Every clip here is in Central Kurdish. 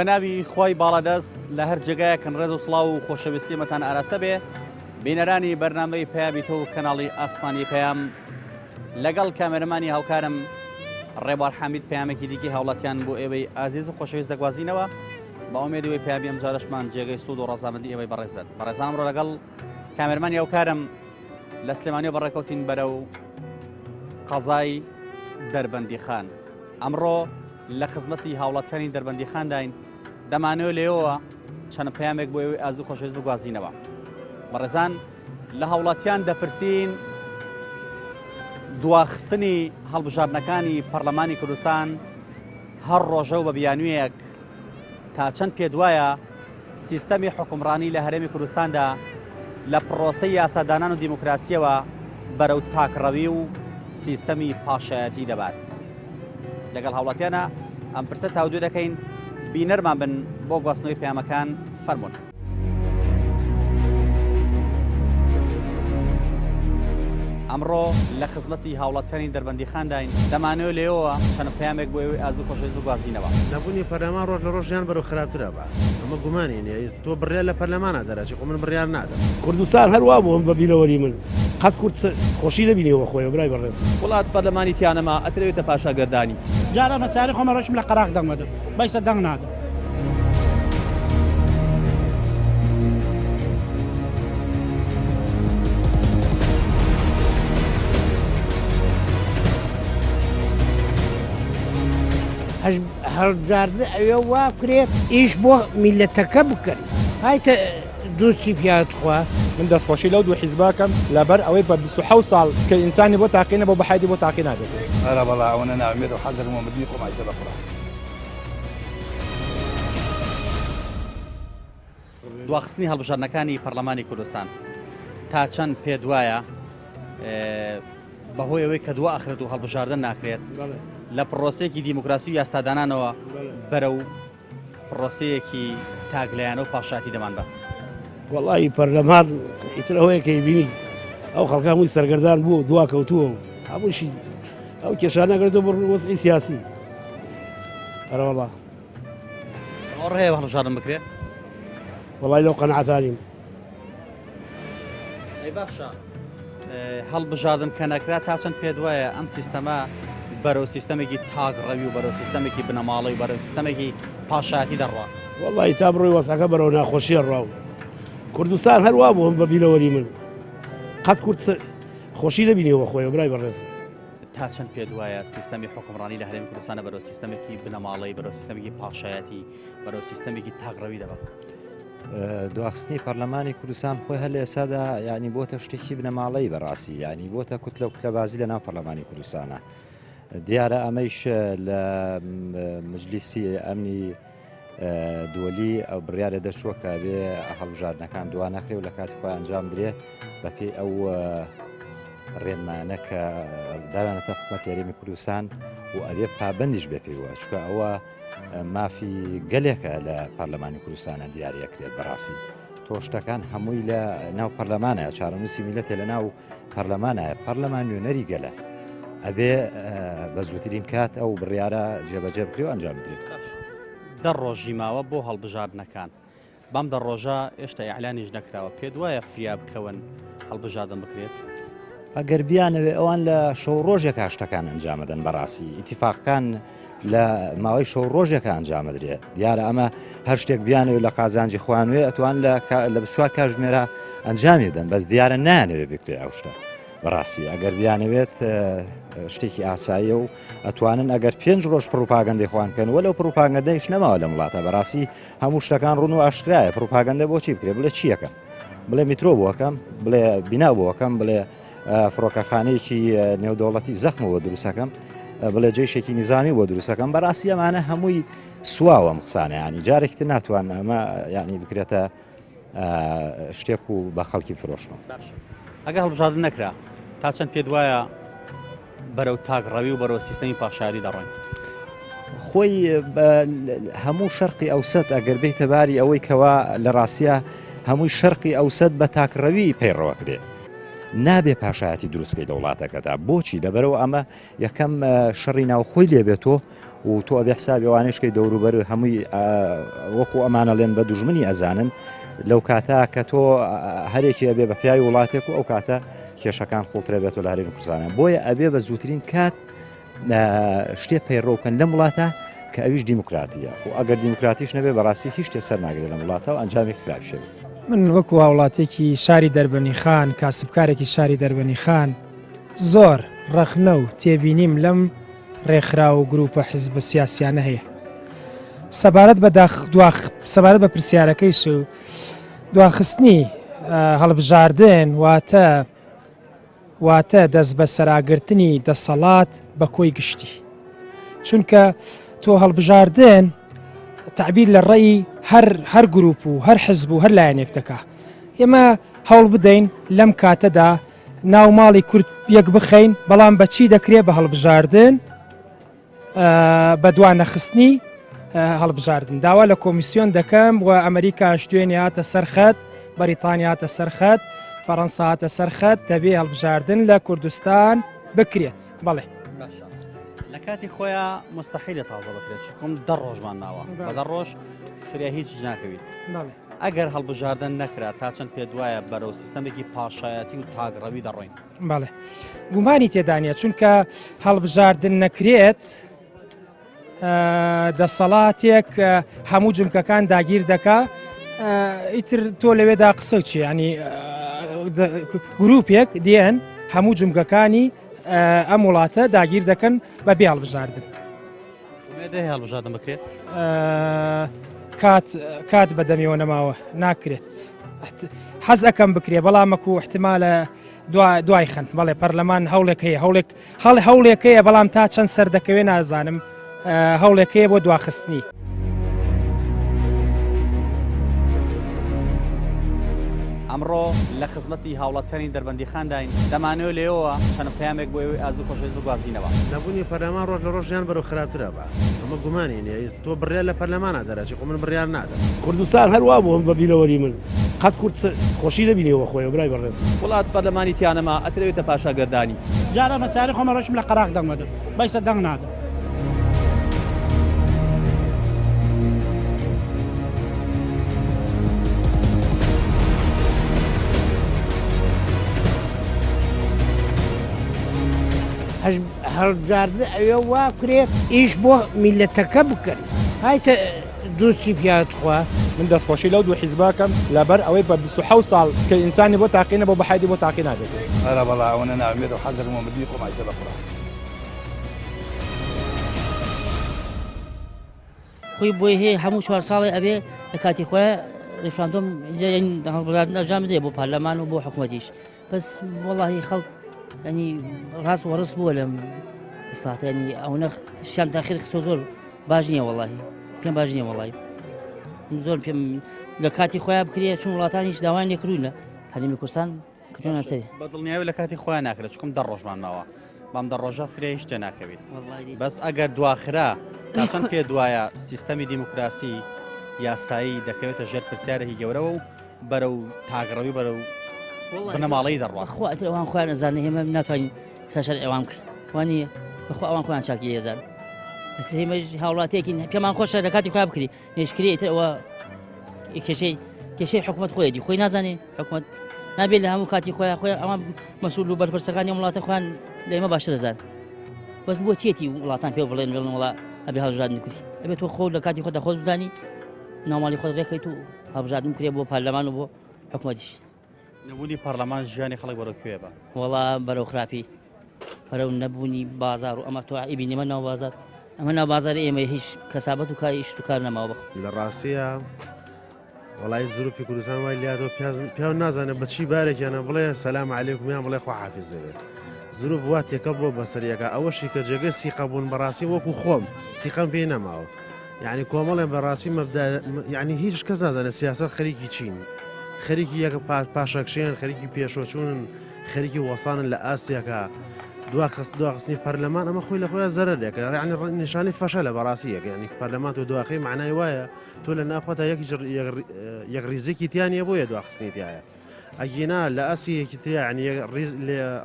بە ناوی خوای باڵادەست لە هەر جێگایەکن ڕێز و سڵاو و خۆشەویستی مەتان ئاراستە بێ بینەرانی بەرنامەی پەیامی تۆ و کەناڵی ئاسمانی پەیام لەگەڵ کامێرەمانی هاوکارم ڕێبوار حامید پەیامێکی دیکەی هاوڵاتیان بۆ ئێوەی ئازیز و خۆشەویست دەگوازینەوە بە ئومێدی ئەوەی پەیامی ئەمجارەشمان جێگەی سوود و ڕەزامەندی ئێوەی بەڕێز بێت بەڕێزان ئەمڕۆ لەگەڵ کامێرمانی هاوکارم لە سلێمانیەوە بەڕێکەوتین بەرەو قەزای دەربەندیخان ئەمڕۆ لە خزمەتی هاوڵاتیانی دەربەندیخانداین دەمانەوێت لێوەوە چەند پەیامێک بۆ ئێوەی ئازو خۆشەویست بگوازینەوە بەڕێزان لە هاوڵاتیان دەپرسین دواخستنی هەڵبژاردنەکانی پەرلەمانی کوردستان هەر ڕۆژە و بە بیانوویەک تا چەند پێتوایە سیستەمی حوکمڕانی لە هەرێمی کوردستاندا لە پڕۆسەی یاسادانان و دیموکراسییەوە بەرەو تاکڕەوی و سیستەمی پاشایەتی دەبات؟ لەگەڵ هاوڵاتیانە ئەم پرسە تاوتوێ دەکەین، بینەرمان بن بۆ گواستنەوەی پەیامەکان فەرموون. ئەمڕۆ لە خزمەتی هاوڵاتیانی دەربەندیخانداین، دەمانەوێت لێوەوە چەند پەیامێک بۆ ئێوەی ئازیز و خۆشەویست بگوازینەوە. نەبوونی پەرلەمان ڕۆژ لە ڕۆژ ژیان بەرەو خراپتر ئەبا ئەمە گومانی نیە تۆ بڕیار لە پەرلەمانا دەرئەچی خۆ من بڕیار نادەم. کوردستان هەر وا بوو بە بیرەوەری من قەت کورد خۆشی نەبینیوە بە خۆیەوە برای بەڕێز. وڵات پەرلەمانی تیا نەما ئەترەوێتە پاشا گەردانی. جاران بە سەیارەی خۆم ئەڕۆیشتم لە قەراخ دەنگ ئەدەم بەیسە دەنگ نادەم. هەڵبژاردن ئەوێ وا بکرێ ئیش بۆ میلەتەکە بکەن هایتە دوستی پیاوت خوا. من دەستخۆشی لەو دوو حیزبە ئەکەم لەبەر ئەوەی بە 27 ساڵ کە ئینسانی بۆ تاقی نەبوو بە حەیاتی بۆ تاقی نابێت. ئەرەوەڵا ئەوەنە نائومێدم حەزەکەم بۆ مردنی خۆم ئایسە بە قوڕان. دواخستنی هەڵبژاردنەکانی پەرلەمانی کوردستان تا چەند پێت وایە بەهۆی ئەوەی کە دوا ئەخرێت و هەڵبژاردن ناکرێت لە پرۆسەیەکی دیموکراسی و یاسادانانەوە بەرەو پرۆسەیەکی تاکلایەنە و پاشاتی دەمان بە وەڵی پەرلەمان ئیتر ئەوەیە کە بینی ئەو خەڵکە هەمووی سەرگەردان بوو دوا کەوتووە و هەمووشی ئەو کێشانە گرتووە بۆ وەزعی سیاسی ئەرەوەڵا ڕێ هەڵبژاردن بکرێت وەڵی لەو قەناعەتانیم ئەی باشە هەڵبژاردن کە نەکرا تا چەند پێت وایە ئەم سیستەمە بەرەو سیستەمێکی تاک ڕەوی و بەرەو سیستەمێکی بنەماڵەی و بەرەو سیستەمێکی پاشایەتی دەڕوا وەڵی تا بڕۆی وەسەکە بەرەو ناخۆشیە ڕا و کوردستان هەر وا بوو بە بیرەوەری من قەت کورد خۆشی نەبینیوە بە خۆیەوە برای بەڕێز. تا چەند پێت وایە سیستەمی حوکمڕانی لە هەرێمی کوردستانە بەرەو سیستەمێکی بنەماڵەی بەرەو سیستەمێکی پاشایەتی بەرەو سیستەمێکی تاکڕەوی دەبا؟ دواخستنی پەرلەمانی کوردستان خۆی هەر لە ئێستادا یعنی بۆتە شتێکی بنەماڵەی بەڕاستی یعنی بۆتە کوتلە و کوتلەبازی لە ناو پەرلەمانی کوردستانە دیارە ئەمەیش لە مجلیسی ئەمنی دووەلی ئەو بڕیارە دەرچووە کە بێ هەڵبژاردنەکان دوا نەخرێ و لە کاتی خۆی ئەنجام درێ بەپێی ئەو ڕێنمانە کە داوانەتە حکوومەت هەرێمی کوردستان و ئەبێ پابندیش بێ پێیوە چکە ئەوە مافی گەلێکە لە پەرلەمانی کوردستانە دیارەکرێت بەڕاستی تۆ شتەکان هەمووی لە ناو پەرلەمانە چارەنووسی میلەتێ لە ناو پەرلەمانە پەرلەمان نوێنەری گەلە ئەبێ بە زووترین کات ئەو بڕیارە جێبەجێ بکرێ و ئەنجام بدرێت. دە ڕۆژی ماوە بۆ هەڵبژاردنەکان بەم دە ڕۆژە ئێشتا ئیعلانیش نەکراوە پێت وایە فریا بکەون هەڵبژاردن بکرێت؟ ئەگەر بیانەوێ ئەوان لە شەو ڕۆژێکا شتەکان ئەنجامەدەن بەڕاستی ئیتیفاقەکان لە ماوەی شەو ڕۆژێکا ئەنجامەدرێ دیارە ئەمە هەر شتێک بیانەوێت لە قازانجی خۆیان وێ ئەتوان لە لە چوار کاژمێرا ئەنجامی بدەن بەس دیارە نایانەوێ بکرێ ئەو شتە بەڕاستی ئەگەر بیانەوێت شتێکی ئاساییە و ئەتوانن ئەگەر پێنج ڕۆژ پڕوپاگەندەی خۆیان بکەن وە لەو پڕوپاگەندەیش نەماوە لەم وڵاتە بەڕاستی هەموو شتەکان ڕوون و ئاشکرایە پڕوپاگەندە بۆچی بکرێ بڵێ چیەکەم بڵێ میترۆ بۆکەم بڵێ بینا بۆکەم بڵێ فڕۆکەخانەیەکی نێودەوڵەتی زەخمەوە دروستەکەم بڵێ جێشێکی نیزامی بۆ دروستەکەم بەڕاستی ئەمانە هەمووی سواوە ئەم قسانە ینی جارێکی تر ناتوان ئەمە ینی بکرێتە شتێک و بە خەڵکی فرۆشنەوە. ئەگەر هەڵبژاردن نەکرا تا چەند پێت وایە بەرەو تاکڕەوی و بەرەو سیستەمی پاشاری دەڕۆین؟ خۆی هەموو شەرقی ئەوسەت ئەگەر بێیتە باری ئەوەی کەوا لە ڕاستە هەمووی شەرقی ئەوسەت بە تاکڕەوی پەیڕەوەکرێ. نابێ پاشایەتی دروستکەی لە وڵاتەکەدا بۆچی لەبەرەوە ئەمە یەکەم شەڕی ناوخۆی لێبێتەوە و تۆ ئەبێ حسابی ئەوانەیش کەی دەوروبەر هەمووی وەکو ئەمانەڵێن بە دوژمنی ئەزانن لەو کاتە کە تۆ هەرێکی ئەبێ بە پیاوی وڵاتێک و ئەو کاتە کێشەکان قوڵترە بێتەوە لە هەرێمی کوردستانە بۆیە ئەبێ بە زووترین کات شتێ پەیڕەو بکەن لەم وڵاتە کە ئەویش دیموکراتیە و ئەگەر دیموکراتیش نەبێ بەڕاستی هیچ شتێ سەر ناگرێت لەم وڵاتە و ئەنجامێکی خراپیش ئەبێت. من وەکو هاوڵاتیەکی شاری دەربەنیخان، کاسبکارێکی شاری دەربەنیخان، زۆر ڕەخنە و تێبینیم لەم ڕێکخراو و گروپە حزبە سیاسیانە هەیە. سەبارەت بە دواخ سەبارەت بە پرسیارەکەیش و دواخستنی هەڵبژاردن واتە واتە دەستبەسەراگرتنی دەسەڵات بە کۆی گشتی. چونکە تۆ هەڵبژاردن تەعبیر لە ڕێی هەر هەر گروپ و هەر حزب و هەر لایەنێک دەکا. ئێمە هەوڵ بدەین لەم کاتەدا ناو ماڵی کورد یەک بخەین، بەڵام بە چی دەکرێ؟ بە هەڵبژاردن، بە دوا نەخستنی هەڵبژاردن. داوا لە کۆمیسیۆن دەکەم و ئەمریکاش دوێنێ هاتە سەر خەت، بەریتانیا هاتە سەر خەت، فەڕەنسا هاتە سەر خەت، دەبێ هەڵبژاردن لە کوردستان بکرێت. بەڵێ. باشە لە کاتی خۆیا مستحیلە تازە بکرێت چونکم دە ڕۆژمان ماوە بە دە ڕۆژ فریا هیچ ناکەویت. ئەگەر هەڵبژاردن نەکرا تا چەند پێت وایە بەرەو سیستەمێکی پاشایەتی و تاکڕەوی دەڕۆین؟ بەڵێ گومانی تێدا نییە چونکە هەڵبژاردن نەکرێت دەسەڵاتێک هەموو جمکەکان داگیر دەکا ئیتر تۆ لەوێدا قسە چی ینی گروپێک دێن هەموو جمگەکانی ئەم وڵاتە داگیر دەکەن بە بێ هەڵبژاردن. ئومێد هەیە هەڵبژاردن بکرێت؟ کات کات بەدەمیەوە نەماوە ناکرێت حەز ئەەکەم بکرێ بەڵام مەکو احتمالە دوای خەن بەڵێ پەرلەمان هەوڵێک هەیە هەوڵێک هەڵ هەوڵێک هەیە بەڵام تا چەند سەر دەکەوێت نازانم هەوڵێک هەیە بۆ دواخستنی. ئەمڕۆ لە خزمەتی هاوڵاتیانی دەربەندیخانداین، دەمانەوێت لێوەوە چەند پەیامێک بۆ ئێوەی ئازیز و خۆشەویست بگوازینەوە. نەبوونی پەرلەمان ڕۆژ لە ڕۆژ ژیان بەرەو خراپتر ئەبا ئەمە گومانی نیە تۆ بڕیار لە پەرلەمانا دەرئەچی خۆ من بڕیار نادەم. کوردستان هەر وا بووە بە بیرەوەری من قەت کورد خۆشی نەبینیوە بە خۆیەوە برای بەڕێز. وڵات پەرلەمانی تیا نەما ئەترەوێتە پاشا گەردانی. جاران بە سیارەی خۆم ئەڕۆیشتم لە قەراخ دەنگ ئەدەم بەیسە دەنگ نادەم. هەڵبژاردن ئەوێ وا بکرێ ئیش بۆ میلەتەکە بکەن هایتە دوستی پیاوت خوا. من دەستخۆشی لەو دوو حیزبە ئەکەم لەبەر ئەوەی بە 27 ساڵ کە ئینسانی بۆ تاقی نەبوو بە حەیدی بۆ تاقی نابێت. ئەرە وەڵا ئەوەنە نائومێدم حەزەکەم بە مردنی خۆم ئایسە بە قورعان. خۆی بۆی هەیە هەموو چوار ساڵێ ئەبێ لە کاتی خۆی ڕیفراندۆم هەڵبژاردن ئەنجام بدرێ بۆ پەرلەمان و بۆ حکوومەتیش بەس وەڵاهی خەڵک ینی ڕاست وەڕس بووە لەم ساتە ینی ئەوەنە شیان تاخیر خستۆ زۆر باش نییە وەڵاهی پێم باش نییە وەڵی زۆر پێم لە کاتی خۆیان بکرێت چون وڵاتانیش داوایان لێکردوین لە هەرێمی کوردستان کردوونە سەری بە دڵنیایی لە کاتی خۆیان ناکرێت چکم دە ڕۆژمان ماوە بەم دە ڕۆژە فرێ هیچ شتێ ناکەویت بەس ئەگەر دواخرا تا چەند پێ دوایە سیستەمی دیموکراسی یاسایی دەکەوێتە ژێر پرسیارێکی گەورەوە و بەرەو تاکڕەوی بەرەو بنەماڵەی دەڕوات. خوا ئەتر ئەوان خۆیان ئەزانن ئێمە ناتوانین سەر شەرع ئەوان بکەین وانییە بەخوا ئەوان خۆیان چاکی ئەزانن ئەتر ئێمە هاوڵاتیەکین پێمان خۆشە لە کاتی خۆیان بکری نێشکری ئەتر ئەوە کێشەی کێشەی حکومت خۆیەتی خۆی نازانێ حکومت نابێت لە هەموو کاتی خۆیان خۆیان ئەوان مەسول و بەرپرسەکانی ئەم وڵاتە خۆیان لە ئێمە باشتر دەزان بەس بۆ چیەتی وڵاتان پێ بڵێن بڵێن وڵا ئەبێ هەڵبژاردن بکری ئەبێت تۆ خۆ لە کاتی خۆت خۆت بزانی ناوماڵی خۆت ڕێکەیت و هەڵبژاردن بکرێت بۆ پەرلەمان و بۆ حکومەتیش. نەبوونی پەرلەمان ژیانی خەڵک بەرەو کوێ بە؟ وەڵا بەرەو خراپی بەرەو نەبوونی بازار و ئەمە تۆ ئیبینی ئەمە ناو بازار ئەمە ناو بازاری ئێمە هیچ کەسابەت و کاری ئیش و کار نەماوە بەخ. لە ڕاستیا وەڵایی زروفی کوردستان وای لاتەوە پیاز پیاو نازانێت بە چی بارێکیانە بڵێ سەلام عەلەیکم یان بڵێ خواحافیز دەبێت زروف وا تێکەڵ بووە بەسەریەکە ئەوەشی کە جێگەی سیقە بوون بەڕاستی وەکو خۆم سیقەم پێی نەماوە یعنی کۆمەڵێ بەڕاستی مەبدا یعنی هیچ کەس نازانێت سیاسەت خەریکی چین خەریکی یەکە پاشەکشێن خەریکی پێشوەچوونن خەریکی وەسانن لە ئاستێکە دوا کەس دواخستنی پەرلەمان ئەمە خۆی لە خۆیان زەرەرێکە یعنی نیشانی فەشەلە بەڕاستی یەک یعنی پەرلەمان تۆ دواخەی معنای وایە تۆ لە ناخۆتا یەک یەک ریزێکی تیا نییە بۆیە دواخستنی تایە. ئەگینا لە ئاستی یەکیتریا یانی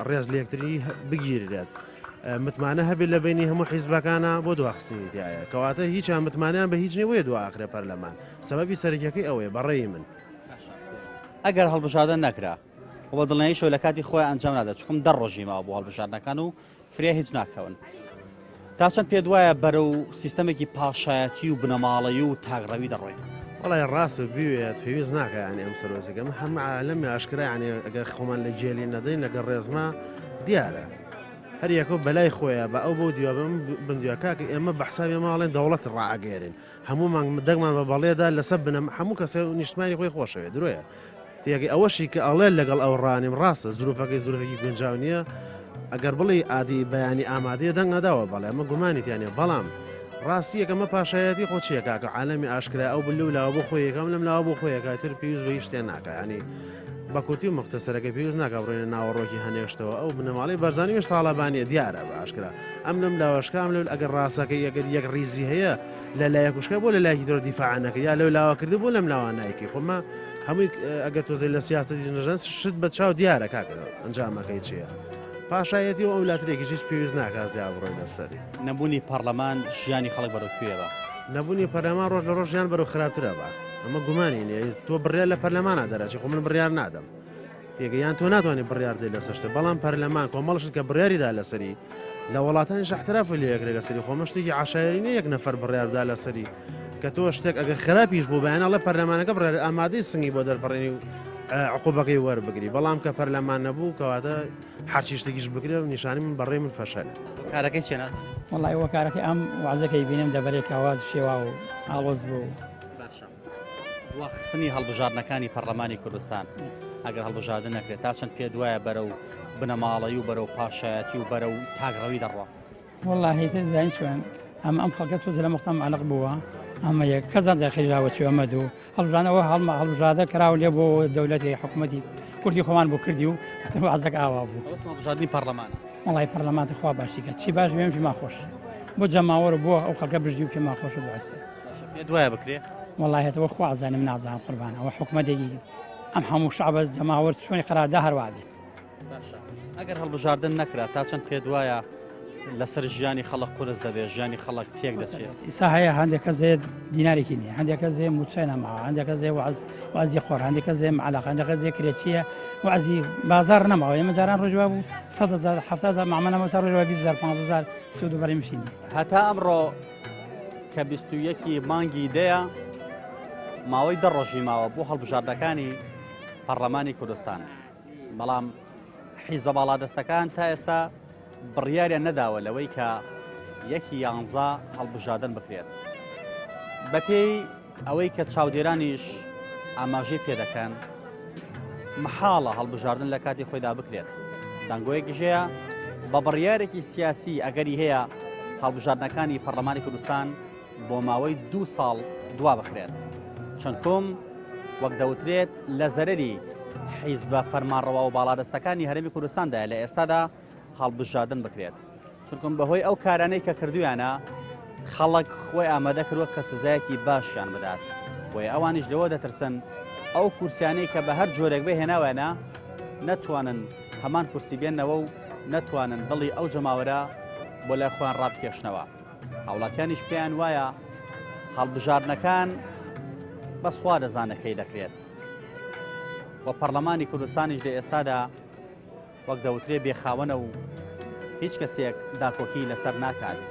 ڕێز لە یەکتری بگیرێت متمانە هەبێت لە بینی هەموو حیزبەکانە بۆ دواخستنی تایە کەواتە هیچیان متمانیان بە هیچ نیە بۆیە دوا ئاخرێ پەرلەمان سەبەبی سەرەکیەکەی ئەوەیە بەڕێی من. ئەگەر هەڵبژاردن نەکرا و بە دڵنیاییشەوە لە کاتی خۆی ئەنجام نادات چونکم دە ڕۆژی ماوە بۆ هەڵبژاردنەکان و فریا هیچ ناکەون. تا چەند پێت وایە بەرەو سیستەمێکی پاشایەتی و بنەماڵەیی و تاکڕەوی دەڕۆین؟ وەڵای ڕاست بیوێت پێویست ناکا یانی ئەم سەرۆزێکە ئەمە هەموو عالەمی ئاشکرا یانی ئەگەر خۆمان لە گێلی نەدەین لەگەڵ ڕێزما دیارە هەر یەکەو بەلای خۆیە بە ئەو بەو دیوە بەم بم دیوە کاکە ئێمە بە حسابی ماڵێن دەوڵەت ڕائەگەیەنین هەموو مانگ دەنگمان بە بەڵێدا لەسەر بنەما هەموو کەسێ نیشتمانی خۆی خۆشەوێ درۆیە تێگەی ئەوەشی کە ئەڵێ لەگەڵ ئەو ڕانیم ڕاستە زروفەکەی زروفێکی گونجاو نییە ئەگەر بڵێ ئادی بەیانی ئامادەیە دەنگ ئەداوە بەڵێ ئەمە گومانی تیا نییە بەڵام ڕاستیەکە ئەمە پاشایەتی خۆ چییە کاکە عالەمی ئاشکرا ئەو لەو لاوە بۆ خۆی یەکەم لەم لاوە بۆ خۆی یەکە تر پێویست بە هیچ شتێ ناکا یانی بە کورتی و مختەسەرەکە پێویست ناکا بڕۆینە ناوەڕۆکی هەنێشتەوە ئەو بنەماڵەی بەرزانی وش تاڵەبانیە دیارە بە ئاشکرا ئەم لەم لاوەشکا ئەم لەو ئەگەر ڕاستەکەی ئەگەر یەک ڕیزی هەیە لە لایەک وشکا بۆ لە لایەکی ترەوە دیفاع نەکەی یا لەو لاوە کردی بۆ لەم لاوە نایکەی خۆ مە هەمووی ئەگەر تۆزێ لە سیاسەتی نەژەن شت بە چاو دیارە کاکە ئەنجامەکەی چییە پاشایەتی و ئەو لاترێکیش هیچ پێویست ناکا زیاد بڕۆی لەسەری. نەبوونی پەڕلەمان ژیانی خەڵک بەرەو کوێ ئەبا؟ نەبوونی پەرلەمان ڕۆژ لە ڕۆژ ژیان بەرەو خراپتر ئەبا ئەمە گومانی نییە تۆ بڕیار لە پەرلەمانا دەرەچی خۆ من بڕیار نادەم تێگە یان تۆ ناتوانانی بڕیار بدەیت لەسەر شتێک بەڵام پەرلەمان کۆمەڵ شت کە بڕیاری دا لەسەری لە وڵاتانیش احتراف لێ ئەکرێ لەسەری خۆ ئەمە شتێکی عەشایەری نییە یەک نەفەر بڕیار بدا لەسەری کە تۆ شتێک ئەگەر خراپیش بوو بەیان ئەڵێ پەرلەمانەکە بڕیار ئامادەی سنگی بۆ دەرپەڕێنی و عقوبەکەی وەربگری بەڵام کە پەرلەمان نەبوو کەواتە هەرچی شتێکیش بکرێ نیشانی من بەڕێ من فەشەلە. هۆکارەکەی چیە نازانم؟ وەڵای هۆکارەکەی ئەم وەعزەکەی بینم دەبەرێک ئاواز شێوا و ئاڵۆز بوو. باشە دواخستنی هەڵبژاردنەکانی پەرلەمانی کوردستان ئەگەر هەڵبژاردن نەکرێت تا چەند پێت وایە بەرەو بنەماڵەی و بەرەو پاشایەتی و بەرەو تاکڕەوی دەڕوا؟ وەڵاهی تر زانی چۆن ئەمە ئەم خەڵکە تۆزێ لە مختان معلق بووە ئەمە یەک کەس نازانێ خێراوە چی ئەمە دوو هەڵبژانەوە هەڵمە هەڵبژاردە کراو لێ بۆ دەولەتی حکوومەتی کوردی خۆمان بۆ کردی و وازەکە ئاوا بوو هەڵبژاردنی پەرلەمانە وەڵی پەرلەمان خوا باشی کە چی باش بێم پێمان خۆش بۆ جەماوەر بۆ ئەو خەڵکە بژی و پێمان خۆش بۆ ئێستا پێ دوایە بکرێ وەڵی هەتەوە خوا ئەزانم نازانم قوربان ئەوە حکوومەتێکی ئەم هەموو شعبە جەماوەر چۆنی قەراردا هەروە بێت باشە ئەگەر هەڵبژاردن نەکرا تا چەند پێت وایە لەسەر ژیانی خەڵک قورس دەبێت ژیانی خەڵک تێک دەچێت ئیسا هەیە هەندێک کەس هەیە دینارێکی نییە هەندێک کەس هەیە مووچەی نەماوە هەندێک کەس هەیە وەعز وەعزی خۆر هەندێک کەس هەیە معلق هەندێک کەس هەیە کرێچییە وەعزی بازاڕ نەماوە ئێمە جاران ڕۆژ وابوو 100 هەزار 70 هەزار معاملە نەماوە سا ڕۆژ وایە 20 هەزار 15 هەزار سوود و بەرەی مشی نییە. هەتا ئەمڕۆ کە 21 ی مانگی دەیە ماوەی دە ڕۆژی ماوە بۆ هەڵبژاردنەکانی پەڕلەمانی کوردستان. بەڵام حیزبە باڵادەستەکان تا ئێستا بڕیاریان نەداوە لەوەی کە یەکی یانزە هەڵبژاردن بکرێت. بەپێی ئەوەی کە چاودێرانیش ئاماژەی پێدەکەن مەحاڵە هەڵبژاردن لە کاتی خۆیدا بکرێت. دەنگۆیەکیش هەیە بە بڕیارێکی سیاسی ئەگەری هەیە هەڵبژاردنەکانی پەرلەمانی کوردستان بۆ ماوەی دوو ساڵ دوا بخرێت. چونکوم وەک دەوترێت لە زەرەری حیزبە فەرمانڕەوا و باڵادەستەکانی هەرێمی کوردستاندایە لە ئێستادا هەڵبژاردن بکرێت. چونکم بەهۆی ئەو کارانەی کە کردویانە خەڵک خۆی ئامادە کردووە کە سزایەکی باشیان بدات. بۆیە ئەوانیش لەوە دەترسن ئەو کورسیانەی کە بە هەر جۆرێک بێ هێناویانە نەتوانن هەمان کورسی بێنەوە و نەتوانن دڵی ئەو جەماوەرە بۆ لای خۆیان ڕابکێشنەوە. هاوڵاتیانیش پێیان وایە هەڵبژاردنەکان بەس خوا دەزانێت کەی دەکرێت و پەرلەمانی کوردستانیش لە ئێستادا وەک دەوترێ بێخاوەنە و هیچ کەسێک داکۆکی لەسەر ناکات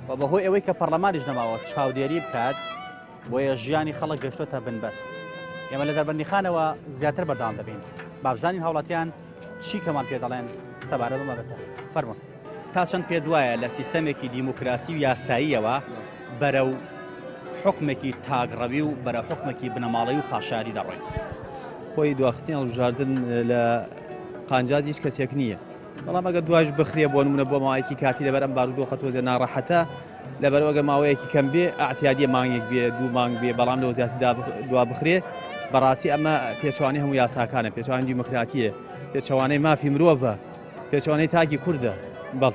و بەهۆی ئەوەی کە پەرلەمانیش نەماوە چاودێری بکات بۆیە ژیانی خەڵک گەشتۆتە بنبەست. ئێمە لە دەربەندیخانەوە زیاتر بەردەوام دەبین. با بزانین هاوڵاتیان چی کەمان پێ دەڵێن سەبارەت بەم بابەتە. فەرموون. تا چەند پێت وایە لە سیستەمێکی دیموکراسی و یاساییەوە بەرەو حوکمێکی تاکڕەوی و بەرەو حوکمێکی بنەماڵەیی و پاشایەتی دەڕۆین؟ خۆی دواخستنی هەڵبژاردن لە قانجازی هیچ کەسێک نییە، بەڵام ئەگەر دواش بخرێ بۆ نمونە بۆ ماوەیەکی کاتی لەبەر ئەم بارودۆخە تۆزێ ناڕەحەتە، لەبەرئەوە گەر ماوەیەکی کەم بێ ئەعتیادیە مانگێک بێ دوو مانگ بێ بەڵام لەوە زیاتر دوا بخرێ بەڕاستی ئەمە پێچوانەی هەموو یاساکانە پێچوانی دیموکراتیە پێچەوانەی مافی مرۆڤە پێچوانەی تاکی کوردە بەڵ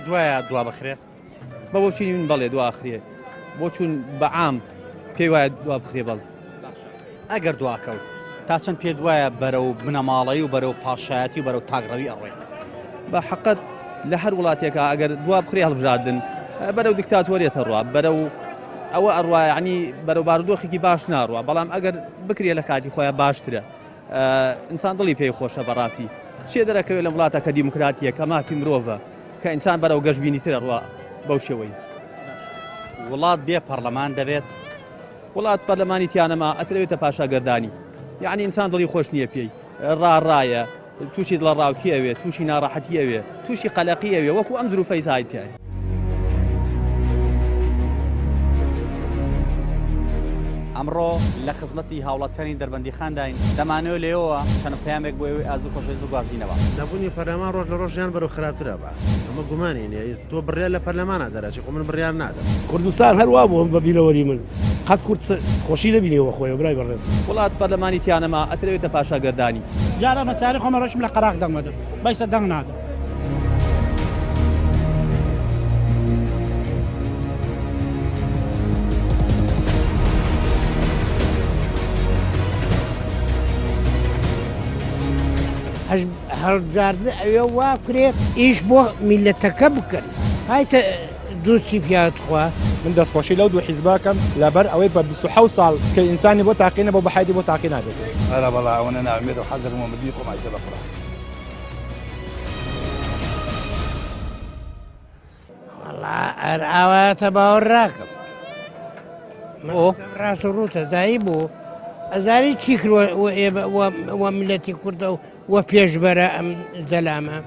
دوایە دوا بخرێ بە بۆچینی من بەڵێ دوا ئەخرێ بۆ چون بەعام پێی وایە دوا بخرێ بەڵ ئەگەر دواکەوت. تا چەند پێت وایە بەرەو بنەماڵەیی و بەرەو پاشایەتی و بەرەو تاکڕەوی ئەڕۆین؟ بە حەقت لە هەر وڵاتێکا ئەگەر دوا بخرێ هەڵبژاردن بەرەو دیکتاتۆریەت ئەڕوا بەرەو ئەوە ئەڕوا یعنی بەرەو بارودۆخێکی باش ناڕوا بەڵام ئەگەر بکرێ لە کاتی خۆیان باشترە ئینسان دڵی پێی خۆشە بەڕاستی چێ دەرەکەوێت لە وڵاتە کە دیموکراتیە کە مافی مرۆڤە کە ئینسان بەرەو گەشببینی ترە ڕوا بەو شێوەی وڵات بێ پەرلەمان دەبێت وڵات پەرلەمانی تیانەما ئەترەوێتە پاشاگەردانی یعنی ئینسان دڵی خۆش نییە پێی ڕاڕایە تووشی دڵەڕاوکی ئەوێ تووشی ناڕەحەتی ئەوێ تووشی قەلەقی ئەوێ وەکو ئەم دروفەی زایتیای. ئەمڕۆ لە خزمەتی هاوڵاتیانی دەربەندیخانداین، دەمانەوێت لێوەوە چەند پەیامێک بۆ ئێوەی ئازیز و خۆشەویست بگوازینەوە. نەبوونی پەرلەمان ڕۆژ لە ڕۆژ ژیان بەرەو خراپتر ئەبا ئەمە گومانی نیە تۆ بڕیار لە پەرلەمانا دەرئەچی خۆ من بڕیار نادەم. کوردستان هەر وا بووە بە بیرەوەری من قەت کورد خۆشی نەبینیوە بە خۆیەوە برای بەڕێز. وڵات پەرلەمانی تیا نەما ئەترەوێتە پاشا گەردانی. جارا بە چارەی خۆم ئەڕۆشم لە قەراخ دەنگ ئەدەم بەیسە دەنگ نادەم. هەڵبژاردن ئەوێ وا بکرێ ئیش بۆ میلەتەکە بکەن هایتە دوستی پیاو تخوا. من دەستخۆشی لەو دوو حیزبە ئەکەم لەبەر ئەوەی بە 27 ساڵ کە ئینسانی بۆ تاقی نەبوو بە حەیاتی بۆ تاقی نابێتەوە. ئەرە وەڵا ئەوەنە نائومێدم حەزەکەم وە مردنی خۆم ئایسە بە قوڕان. وەڵا ئەر ئاوایەتە باوەڕ ناکەم. من قسەم ڕاست و ڕووتە زایی بوو ئەزانی چی کرد وە ئێمە وە میلەتی کوردە و وە پێشبەرە ئەم زەلامە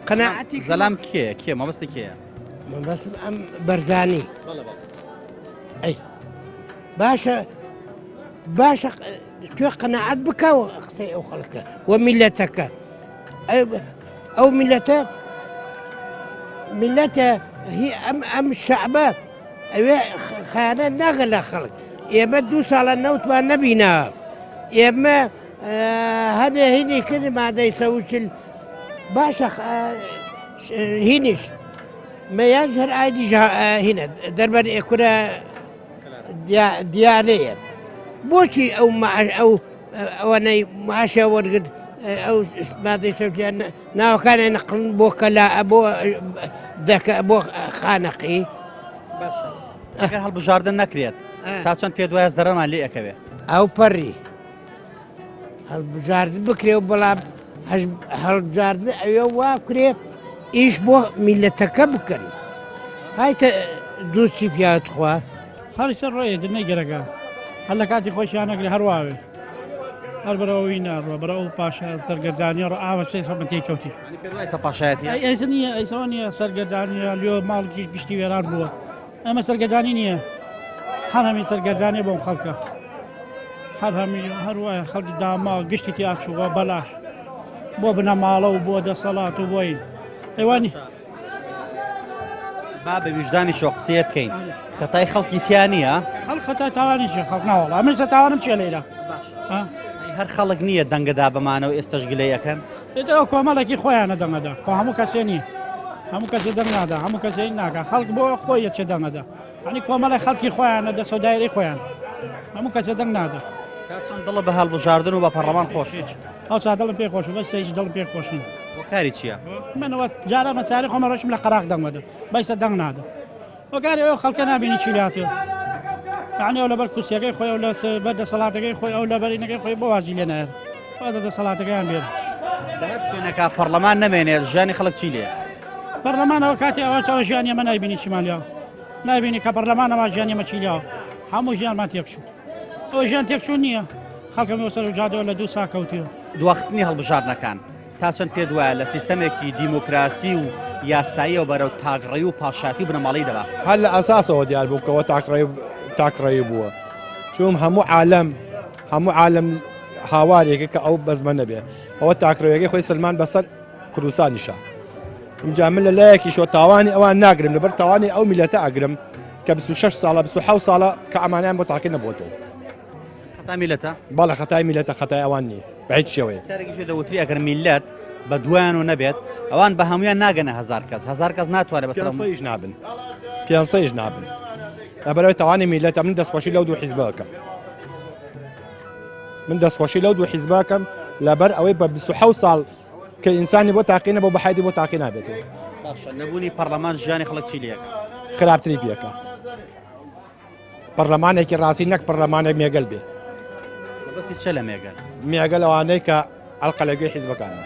قەناعەتی زەلام کێ کێ مەبەستی کێیە؟ مەبەستم ئەم بەرزانی ئەی باشە باشە توێ قەناعەت بکە و قسەی ئەو خەڵکە و میلەتەکە ئەو میلەتە میلەتە هی ئەم ئەم شعبە ئەوێ خیانەت ناگە لە خەڵک ئێمە دوو ساڵە نەوتمان نەبینە ئێمە هەنێ هینی کرد مادەی سەوچل باشە هینیش مەیان هەر ئایدی هینە دەربەر ئێکورە دیالەیە بۆچی ئەو ئەو ئەوەنەی معاشیان وەرگرت ئەو مادەی سەوتیان ناوەکانیان نەقڵن بۆ کەلا بۆ دەکە بۆ خانەقی باشە ئەگەر هەڵبژاردن نەکرێت تا چەند پێ دوایە زەرەرمان لێ ئەکەوێ ئەو پەڕی هەڵبژاردن بکرێ و بەڵام هەڵبژاردن ئەوێ وا بکرێ ئیش بۆ میلەتەکە بکەن هایتە دووچی پیاوت خوا خەڵک سەر ڕۆیە دنەی گەرەکە هەر لە کاتی خۆشیان نەگرێ هەر واوێ هەر بەرەوەی ناڕوە بەرە ئەو پاشا سەرگەردانیە ڕۆ ئاوە سێ سەمە تێی کەوتی ئێستا پاشایەتی ئەی ئەیسە نییە ئەیسەوە نییە سەرگەردانیە لێ ماڵکیش گشتی وێران بووە ئەمە سەرگەردانی نییە هەر هەمی سەرگەردانیە بۆم خەڵکە هەر هەمی هەر وایە خەڵکی داما گشتی تیا چووە بەلاش بۆ بنەماڵە و بۆ دەسەڵات و بۆی ئەیوانی با بە ویژدانی شۆ قسەیە بکەین خەتای خەڵکی تیا نییە خەڵک خەتای تاوانی چیە خەڵک ناوەڵا من سە تاوانم چیە لەیرا هەر خەڵک نییە دەنگەدا بەمانەوە ئێستش گلەی ئەەکەن ئێتەوە کۆمەڵێکی خۆیانە دەنگەدا خۆ هەموو کەسێ نییە هەموو کەسێ دەنگ نادا هەموو کەسێ ناکە خەڵک بۆ خۆی یەچێ دەنگەدا هەنی کۆمەڵی خەڵکی خۆیانە دەسە و دایرەی خۆیان هەموو کەسێ دەنگ نادا تا چەند دڵە بە هەڵبژاردن و بە پەڕلەمان خۆش ئەوسا دڵم پێ خۆشە بەس هیچ دڵم پێ خۆش نییە هۆکاری چییە؟ منەوە جارە مەچاری خۆمە ڕۆشم لە قەراخ دەنگ وەدەم بەیسە دەنگ نادەم هۆکاری ئەو خەڵکە نابینی چی لاتێ یعنی ئەو لەبەر کورسیەکەی خۆی ئەو لەبەر دەسەڵاتەکەی خۆی ئەو لەبەرینەکەی خۆی بۆ وازی لێ نایەت وازە دەسەڵاتەکەیان بێن لە هەر شوێنەکە پەرلەمان نەمێنێت ژیانی خەڵک چی لێ پەرلەمانەوە کاتی ئەوە ئەوە ژیانی ئەمە نایبینی چیمان لێ نایبینی کە پەرلەمانەوە ژیانی ئەمە چی لێ هەموو ژیانمان تێکچوو ئەوە ژیان تێکچوون نییە خەڵکەکە بۆ سەر جادەوە لە دوو سا کەوتیوە. دواخستنی هەڵبژاردنەکان تا چەند پێت وایە لە سیستەمێکی دیموکراسی و یاساییەوە بەرەو تاکڕەوی و پاشایەتی و بنەماڵەیی دەبا؟ هەر لە ئەساسەوە دیار بوو کەوە تاکڕەوی بووە چوم هەموو عالەم هەموو عالەم هاوارێکە کە ئەو بەزمە نەبێ ئەوە تاکڕەویەکەی خۆی سلمان بەسەر کوردستانیشە ئینجا من لە لایەکیشەوە تاوانی ئەوان ناگرم لەبەر تاوانی ئەو میلەتە ئەگرم کە 26 ساڵە 26 ساڵە کە ئەمانیان بۆ تاقی نەبووەوە خەتا میلەتە؟ بەڵێ خەتای میلەتە خەتای ئەوان نییە بە هیچ شێوەیەک. پرسیارێکیش دەوتری ئەگەر میلەت بە دوایان و نەبێت ئەوان بە هەمویان ناگەنە هەزار کەس هەزار کەس ناتوانێت بەسەر پێنسەیش نابن پێنسەیش نابن لەبەرەوەی تاوانی میلەتە من دەستخۆشی لەو دوو حیزبە ئەکەم. من دەستخۆشی لەو دوو حیزبەکەم لەبەر ئەوەی بە 27 ساڵ کە ئینسانی بۆ تاقی نەبوو بە حەیاتی بۆ تاقی نابێتەوە. باشە نەبوونی پەرلەمان ژیانی خەڵک چی لێکە؟ خراپتری پێکە. پەرلەمانێکی ڕاستی نەک پەرلەمانێک مێگەل بێ. مەبەستی چە لە مێگەل؟ مێگەل ئەوانەی کە ئەڵقە لە گوێی حیزبەکانن.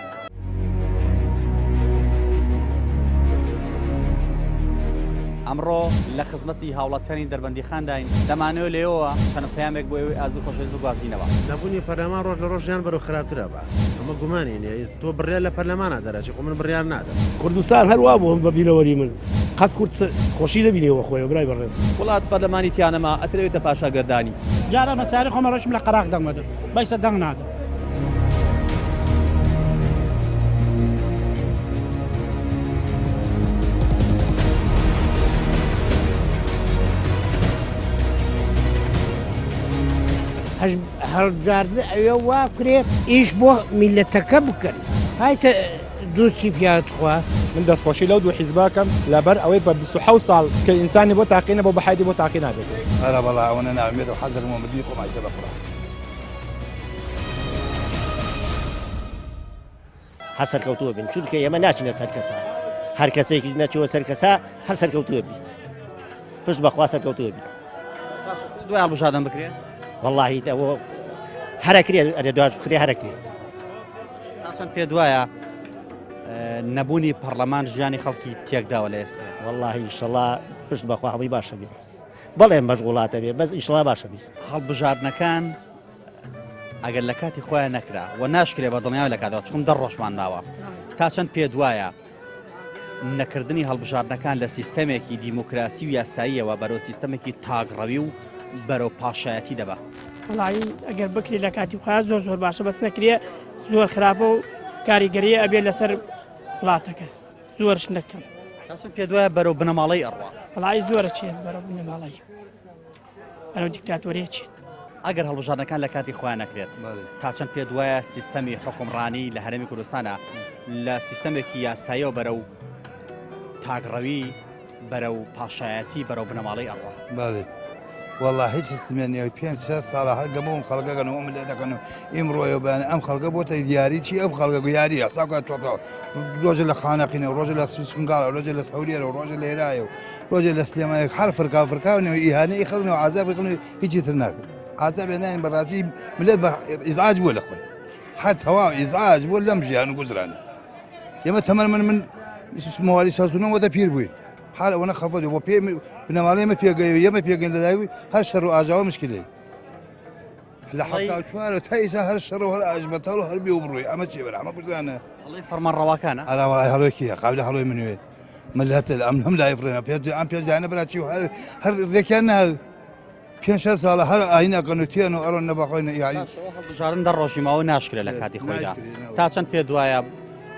ئەمڕۆ لە خزمەتی هاوڵاتیانی دەربەندیخانداین، دەمانەوێت لێوەوە چەند پەیامێک بۆ ئێوەی ئازیز و خۆشەویست بگوازینەوە. نەبوونی پەرلەمان ڕۆژ لە ڕۆژ ژیان بەرەو خراپتر ئەبا ئەمە گومانی نیە تۆ بڕیار لە پەرلەمانا دەرئەچی خۆ من بڕیار نادەم. کوردستان هەر وا بوو بە بیرەوەری من قەت کورد خۆشی نەبینیوە بە خۆیەوە برای بەڕێز. وڵات پەرلەمانی تیا نەما ئەترەوێتە پاشا گەردانی. جاران بە سیارەی خۆم ئەڕۆیشتم لە قەراخ دەنگ ئەدەم بەیسە دەنگ نادەم. هەڵبژاردن ئەوێ وا بکرێ ئیش بۆ میلەتەکە بکەن هایتە دوستی پیاوت خوا. من دەستخۆشی لەو دوو حیزبە ئەکەم لەبەر ئەوەی بە 27 ساڵ کە ئینسانی بۆ تاقی نەبوو بە حەیاتی بۆ تاقی نابێتەوە. ئەرە وەڵا ئەوەنە نائومێدم حەزەکەم وە مردنی خۆم ئایسە بە قوڕان. هەر سەرکەوتووە بین چونکە ئێمە ناچینە سەر کەسە هەر کەسێکی نەچووە سەر کەسە هەر سەرکەوتووە بیت پشت بەخوا سەرکەوتووە بیت دوای هەڵبژاردن بکرێت وەڵاهی ئەوە هەرەکرێت ئەرێ دواش بکرێ هەرەکرێت تا چەند پێ دوایە نەبوونی پەرلەمان ژیانی خەڵکی تێکداوە لە ئێستا وەڵاهی ئیشەڵا پشت بەخوا هەمووی باشە بێت بەڵێ مەشغوڵاتە بێ بەس ئیشڵا باشە بێت هەڵبژاردنەکان ئەگەر لە کاتی خۆیان نەکرا و ناشکرێ بە دڵنیاوە لە کاتەوە چون دە ڕۆژمان ماوە تا چەند پێ دوایە نەکردنی هەڵبژاردنەکان لە سیستەمێکی دیموکراسی و یاساییەوە بەرەو سیستەمێکی تاکڕەوی و بەرەو پاشایەتی دەبا. وەڵایی ئەگەر بکرێت لە کاتی خۆیان زۆر زۆر باشە بەس نەکرێ زۆر خراپە و کاریگەریە ئەبێ لەسەر وڵاتەکە زۆرش نەکەم. تا چەند پێت وایە بەرەو بنەماڵەی ئەڕوا؟ وەڵایی زۆرە چێت بەرەو بنەماڵەی. بەرەو دیکتاتۆریە چێت. ئەگەر هەڵبژاردنەکان لە کاتی خۆیان نەکرێت تا چەند پێت وایە سیستەمی حوکمڕانی لە هەرێمی کوردستانە لە سیستەمێکی یاساییەوە بەرەو تاکڕەوی بەرەو پاشایەتی بەرەو بنەماڵەی ئەڕوا؟ بەڵێ وەڵا هیچ سیستمێ نییە پێنج سێ ساڵە هەر گەمە ئەم خەڵکەکەن و ئەم لێ دەکەن و ئیمڕۆیە و بەیانی ئەم خەڵکە بۆتە یاری چی ئەم خەڵکە یاری حساب کە تۆپە ڕۆژە لە خانەقینە و ڕۆژە لە سوسنگاڵ و ڕۆژە لە هەولێرە و ڕۆژە لە ئێرایە و ڕۆژێ لە سلێمانێک هەر فرکا فرکاونەوە ئیهانەی خەڵنەوە عذابی خەڵ هیچی تر ناکرد عذابێ ناین بەڕاستی ملت بە ئیزعاج بووە لە خۆی حد تەواو ئیزعاج بووە لەم ژیان و گوزرانە ئێمە تەمەن من من موالی سازونە وەدە پیر بووین حال ئەوەنە خەفەت بۆ پێ بنەماڵەی ئێمە پێگەی ئێمە پێگەین لەدایوی هەر شەڕ و ئاژاوە مشکلەی لە 74 تا ئیسا هەر شەڕ و هەر ئاژبەتاڵ و هەر بێ و بڕۆی ئەمە چی بەرە ئەمە گوزرانە هەڵۆی فەرمانڕەواکانە ئەرا وەڵای هەڵۆی کێیە قابلە هەڵۆی منوێ ملت ئەم هەم لای فڕێنە پێ ئەم پێ زیانە برا چی و هەر هەر ڕێکیان نە پێ شە ساڵە هەر ئاینەکەن و تێن و ئەڕۆن نەبەخۆی یاری هەڵبژاردن دە ڕۆژی ماوە ناشکرێت لە کاتی خۆیدا تا چەند پێ دوایە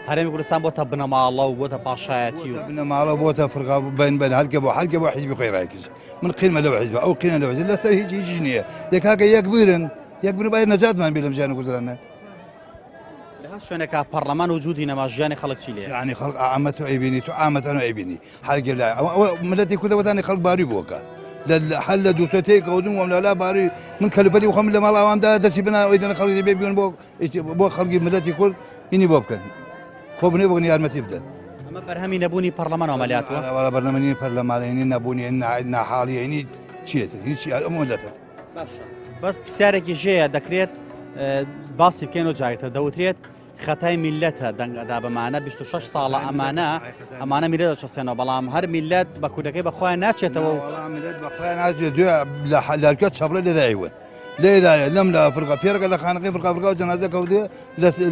هەرێمی کوردستان بۆتە بنەماڵە و بۆتە پاشایەتی و بنەماڵە بۆتە فرقا بین بن هەرکە بۆ هەرکە بۆ حیزبی خۆی ڕایکرد من قیرمە لەو حیزبە ئەو قینە لەو حیزب لەسەر هیچ هیچ نییە دەکاکە یەک بگرن یەک بن باید نەجاتمان بێ لەم ژیان و گوزرانە لە هەر شوێنێکا پەڕلەمان وجودی نەما ژیانی خەڵک چی لێ ژیانی خەڵک ئامە تۆ ئەیبینی تۆ ئامەتەن و ئەیبینی هەرگە لای ئەوە ئەوە ملەتی کوردە وەدانی خەڵک باروی بۆکە لە هەر لە دووسۆ تێک ئەودم وەم لالا باروی من کەلوپەلی خۆم لە ماڵ ئەواندا دەستی بنا ئەوی دەنە خەڵکی بێ بیون بۆ بۆ خەڵکی ملەتی کورد هینی بۆ بکەن کۆبنێ بۆن یارمەتی بدەن ئەمە بەرهەمی نەبوونی پەرلەمان و عملیاتوە وەڵا بەرنامەنی پەرلەمانێنی نەبوونی ناحاڵیێنی چیەتر هیچ ئەم ملەتە باشە بەس پرسیارێکی ژەیە دەکرێت باسی بکەین و جارێتە دەوترێت خەتای میلەتە دەنگ ئەدا بەمانە 26 ساڵە ئەمانە ئەمانە میلەت دەچەسێنەوە بەڵام هەر میلەت بە کوردەکەی بە خۆیان ناچێتەوە و میلەت بە خۆیان ناچێت دوێ لە لەرکە چەپڵە لێدایون لێرایە لەم لە فرقە پێرەکە لە خانەقی فرقا فرقا و جەنازە کەوتێ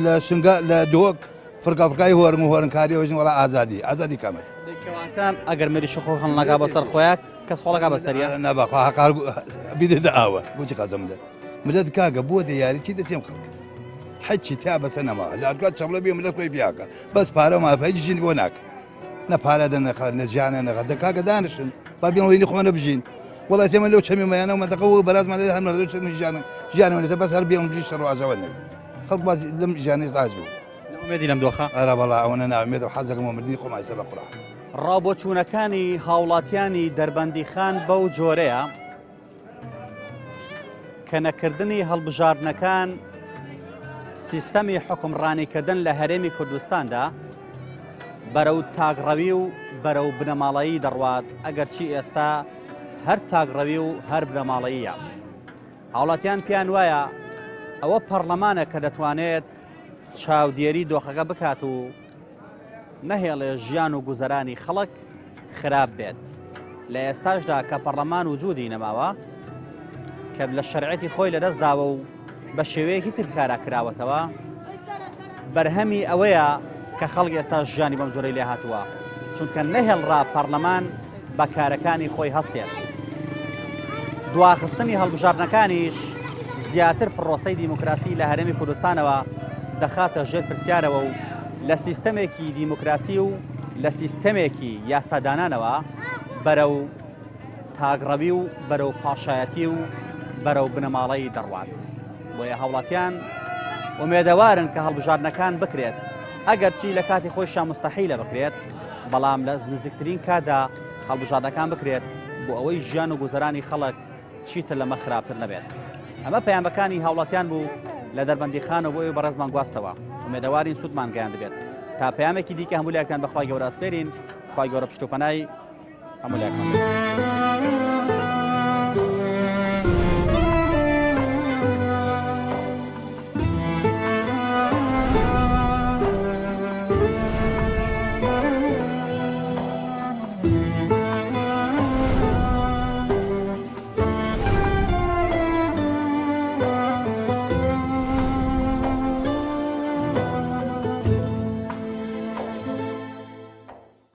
لە شنگا لە دهۆک فرقا فرقای هۆرم و هۆرنکاری وژن وڵا ئازادی ئازادی کامەت کەواتە ئەگەر مەری شخۆ هەڵنەگا بەسەر خۆیان کەس خۆڵەکە بەسەریە نەبەخوا هەقار بیدێتە ئاوە بۆچی خەزەم لە ملت کاکە بۆ دە یاری چی دەچێم خەڵک حەچی تیا بەسە نەما لە چەڵە بێ ملت خۆی پیاکە بەس پارە مافە هیچ ژین بۆ ناکە نە پارە دەن نەخە نە ژیانە نەخە دە کاکە دانیشن با بێن وینی خۆمانە بژین وەڵا ئێمە لەو چەمی مەیانە و مەنتەقە و بەرازمان لێ هەر مەردە چەمی ژیان ژیانەوە لێسە بەس هەر بێن بژی شەڕ و ئاژاوە نەبێ خەڵک باز لەم ژیانەی ئیزعاج بوو نائومێدی لەم دۆخە؟ ئەرا وەڵا ئەوەنە نائومێدم حەزەکەم بۆ مردنی خۆم ئایسە بە قورعان. ڕاوبۆچوونەکانی هاوڵاتیانی دەربەندیخان بەو جۆرەیە. کە نەکردنی هەڵبژاردنەکان سیستەمی حوکمڕانیکردن لە هەرێمی کوردستاندا بەرەو تاکڕەوی و بەرەو بنەماڵەیی دەڕوات، ئەگەرچی ئێستا هەر تاکڕەوی و هەر بنەماڵەییە. هاوڵاتیان پێیان وایە ئەوە پەڕلەمانە کە دەتوانێت چاودێری دۆخەکە بکات و نەهێڵێ ژیان و گوزەرانی خەڵک خراپ بێت. لە ئێستاشدا کە پەڕلەمان وجودی نەماوە، کە لە شەرعیەتی خۆی لەدەست داوە و بە شێوەیەکی تر کارا کراوەتەوە، بەرهەمی ئەوەیە کە خەڵک ئێستا ژیانی بەم جۆرەی لێهاتووە، چونکە نەهێڵرا پەڕلەمان بە کارەکانی خۆی هەستێت. دواخستنی هەڵبژاردنەکانیش زیاتر پڕۆسەی دیموکراسی لە هەرێمی کوردستانەوە دەخاتە ژێر پرسیارەوە و لە سیستەمێکی دیموکراسی و لە سیستەمێکی یاسادانانەوە بەرەو تاکڕەوی و بەرەو پاشایەتی و بەرەو بنەماڵەیی دەڕوات. بۆیە هاوڵاتیان ئومێدەوارن کە هەڵبژاردنەکان بکرێت، ئەگەرچی لە کاتی خۆیشا موستەحیلە بکرێت، بەڵام لە نزیکترین کاتدا هەڵبژاردنەکان بکرێت بۆ ئەوەی ژیان و گوزەرانی خەڵک چیتر لەمە خراپتر نەبێت. ئەمە پەیامەکانی هاوڵاتیان بوو لە دەربەندیخان و بۆ ئێوەی بەڕێزمان گواستەوە. ئومێدەوارین سوودمان گەیاندبێت. تا پەیامێکی دیکە هەموو لایەکتان بە خوای گەورە ئەسپێرین. خوای گەورە پشت و پەنای هەموو لایەکمان بێت.